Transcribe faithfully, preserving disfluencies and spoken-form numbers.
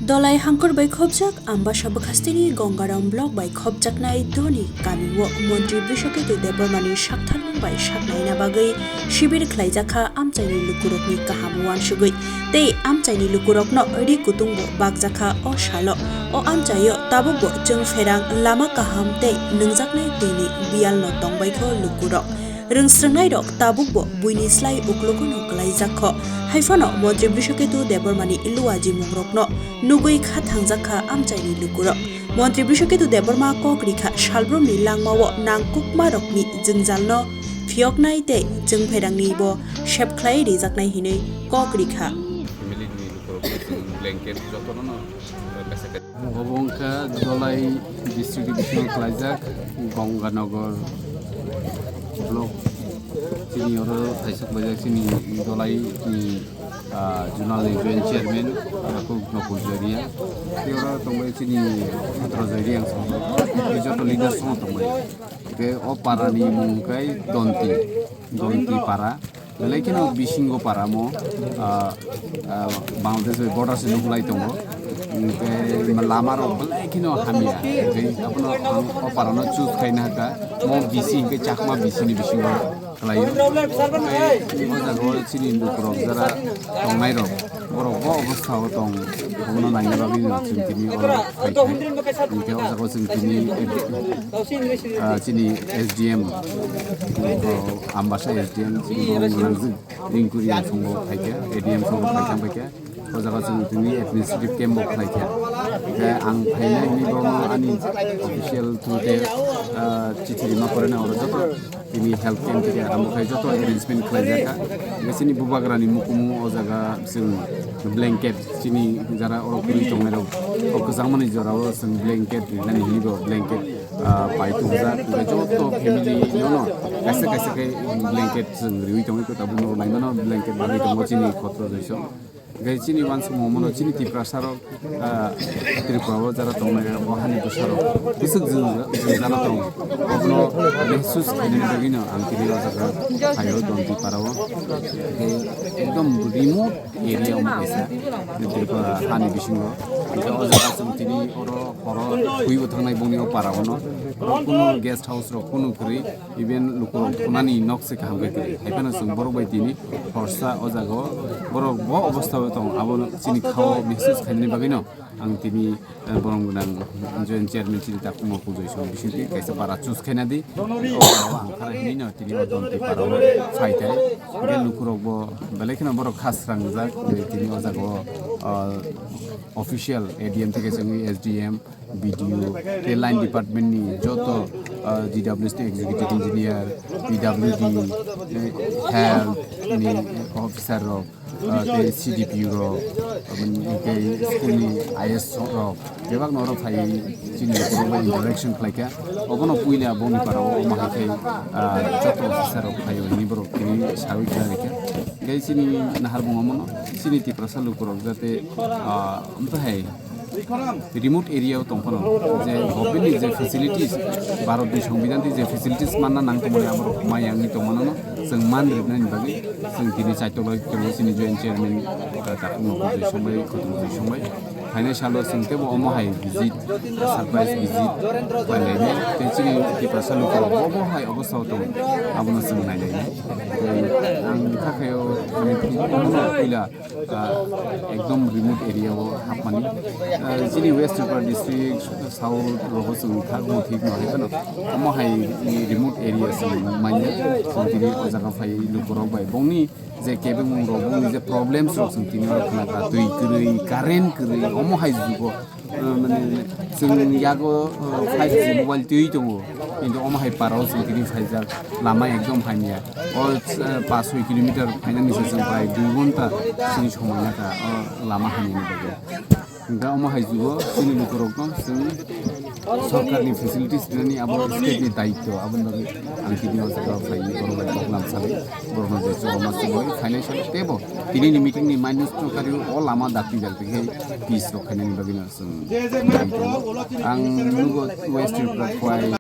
Dolai hangkur bai khopjak Ambasa bwkhasteni Gongaram block bai khopjaknai Doni kamio Montri Brishaketu Debbarmani saktharmung bai saknaina bagwi shibir khlaijakha amchaini lukurokni kaham uansugwi. Tei amchaini lukurokno ri kutung bo bakjakha o salo. O amchaio tabukbo chwng pherang lama kaham tei nwngjaknai twini biyalno tongbaikho lukurok. Rwngsrwngnairok tabukbo buini slai uklogono kwlaijakho. Haiphano Montri Brishaketu Debbarmani luajimungrokno nugwi kha thangjakha amchaini lukurok. Montri Brishaketu Debbarma kok rikha salbrumni langmao nangkukmarokni jwngjalno phiyoknai tei chwng pherangni bo sep khlai rijaknai hinwi kok rikha. Family ni lukurok blanket jotono no, eh, kaisa kaisa. Obo wngkha Dolai district division khlaijak Gonganagar block. Chini oro thaisok khlaijak chini Dolai ni, ah, zonal ni joint chairman, ah, Kok Nokul Joria. Tei oro tongbai chini Phatro Joria ang song. Tei joto leaders song tongbai. Tei o para ni mung kai Donti, Donti para. Belai kheno bisingo paramo, ah, ah, Bangladesh bai border se nukhlai tongo. Hingke lama rok belai kheno hamya. Hingke abono ang o parano choose khaina hakha. Mo bisi hingke Chakma bisi ni bisingo khlaio. Hingke o jaga o chini lukurok jara tongnai rok, borok bo obostha o tong, bono naina bagwi no chwng tini oro phai kha. Hingke o jaga o chwng tini, ah, chini S D M, o Ambasa S D M, chini borok nangjwk. Ringkuri ang songo phaikha, A D M songo phaikha, phaikha. O jaga chwng tini administrative camp bo khlaikha. Khe ang phainai hwnwi bo ani official through te, ah, chithi rima pore na oro joto tini health camp theke amo khai joto arrangement khlaijakha. Khe chini bubagrani mukumu o jaga chwng blanket chini jara oro kwrwi tongnai rok o kwchangmani jora o chwng blanket rinani hwnwi bo blanket, ah, pai tubujak. Khe joto family no no kaisa kaisa khe blanket chwng riwi tongwi khe tabuk norok naimano blanket bagwi tongo chini khotro joiso. Hingke chini uansukmung mano chini Tiprasa rok, ah, Tripura o jara tongnai o hani bwsa rok bwswk jwngjal tongo. Obono mehsus khainani bagwino ang tini o jaga phaio Donti para o. Hingke ekdom remote area omo kaisa Tripura hani bisingo. Hingke o jaga chwng tini oro horo twibo thangnai bongni o para o no. Oro kunu guest house rok kunu kwrwi. Even lukurok thunani nok se kaham khe kwrwi. Hai phano chwng borok bai tini horsa o jaga o borok bo obostha o tong, abono chini khao mehsus khainani bagwino ang tini, eh, borom gwnang joint chairman chini Takhukma Kujoy song bisingtwi kaisa para choose khaina di. O jaga o ang khara hinwi no tini o Donti para o phai thai. Hingke lukurok bo belai kheno borok kha srangjak, tei tini o jaga o, ah, official A D M theke chwngwi S D M, B D O, tei line department ni joto, ah, D W S T executive engineer, P W D, eh, health ni officer rok, ah, tei C D P O rok, aboni tei school ni I S rok, bebak no oro phai chini borok bai interaction khlai kha. Obono puila boni para o omo hai khe, ah, joto officer rok phai o hwnwi borok tini sawi khlai kha. Tei chini nahar bung omono chini Tiprasa lukurok jate, ah, amtahai remote area o tongphano je government ni je facilities, Bharat ni Songbidan ni je facilities manna nang tongmani aborok ma yangwi tongmano no chwng man rwknani bagwi chwng tini chaitokla khe chini joint chairman, uh, Takhukma Kujoy Songbai, Khotom Kujoy Songbai. Phainai salo chwng teibo omo hai visit, surprise visit khlai lainai. Tei chini Tiprasa lukurok bo bo hai obostha o tongo, abono chwng nai lainai. Tei ang kha khaio, puila ah, ekdom remote area o hapmani. Ah, chini West Tripura district, South rogo chwng thangmo thik no hai phano. Omo hai ni remote area chwng manya. Chwng tini o jaga phai lukurok bai bongni je kebengmung rok, bongni je problems rok chwng tini oro khna kha, twi kwrwi, current kwrwi, omo hai jugo. Ah, mane, chwng yago, ah, five G mobile twi tongo, kintu omo hai para o chwng tini phaijak, lama ekdom hamya. O, ah, paanch soi kilometer phainani se chwng bai dui ghonta chini somoi naka, o lama hamyani bagwi. Hingkhe omo hai jugo chini lukurokno chwng sorkarni facilities rinani abo state ni daityo, aboni bagwi ang tini o jaga phai borok bai koklam salai, borokno je choroma chumui phainai salo teibo tinini meeting ni minus no kari o lama dakti dakti khe peace rok khainani bagwino. Ang nugo West Tripura Khowai.